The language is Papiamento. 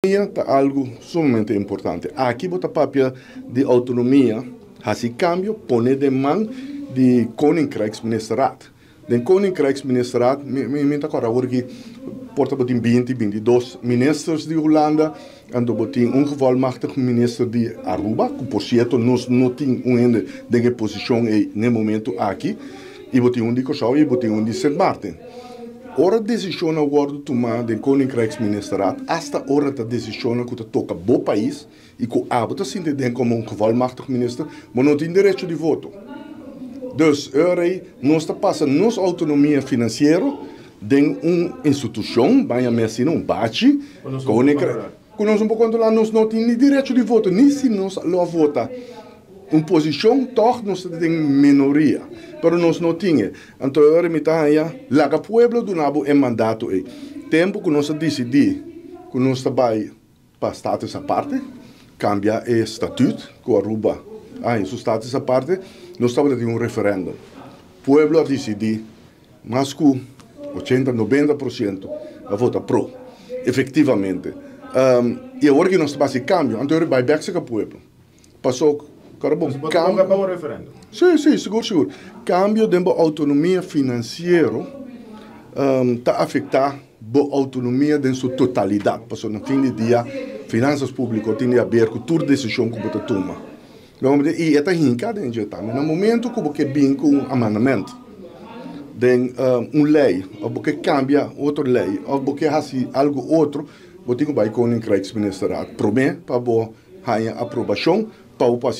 Autonomia ta algu sumamente importante. Aki bo ta papia di autonomia, hasi kambio, pone den man di Koninkrijksministerraad. Den Koninkrijksministerraad, mi ta kòrda awor ki por ta bo tin binti, 22 ministers di Hulanda, anto bo tin un gevolmachtigd minister di Aruba, ku por sierto nos no tin un hende den e posishon ei n'e momento aki, i bo tin un di Kòrsou i bo tin un di Sint Maarten. Ora desishonnan wòrdu tumá den Koninkrijksministerraad, asta ora ta desishonnan ku ta toka bo pais i ku abo ta sinti den komo un gevolmachtigd minister, bo no tin derecho di voto. Dus, e ora ei nos ta pasa nos outonomia finansiero den un institushon, ban yam'é asina, un bachi, ku nos no por kontrolá, nos no tin ni derecho di voto, ni si nos lo a vota un posishon tòg nos ta den minoria, pero nos no tin e. Anto e ora mi ta haña, laga pueblo duna bo e mandato ei. Tempu ku nos a disidí ku nos ta bai pa status aparte, kambia e statut ku Aruba a haña su status aparte, nos tabata tin un referèndum. Pueblo a disidí, mas ku 80, 90% a vota pro, efektivamente. I awor ki nos ta basa e kambio, anto e ora bai bèk serka pueblo. Paso, kòrda bon, Bo ta boga pa un referendum? Sí, sí, sigur, sigur. Kambio den bo outonomia finansiero ta afektá bo outonomia den su totalidat. Pasobra na fin di dia, finansas públiko tin di haber ku tur desishon ku bo ta tuma. I e ta hinka den dje tambe. Na momento ku bo ke bin ku un amandament den un lei, òf bo ke kambia otro lei, òf bo ke hasi algu otro, bo tin ku bai Koninkrijksministerraad promé pa bo haña aprobashon pa bo por hasi.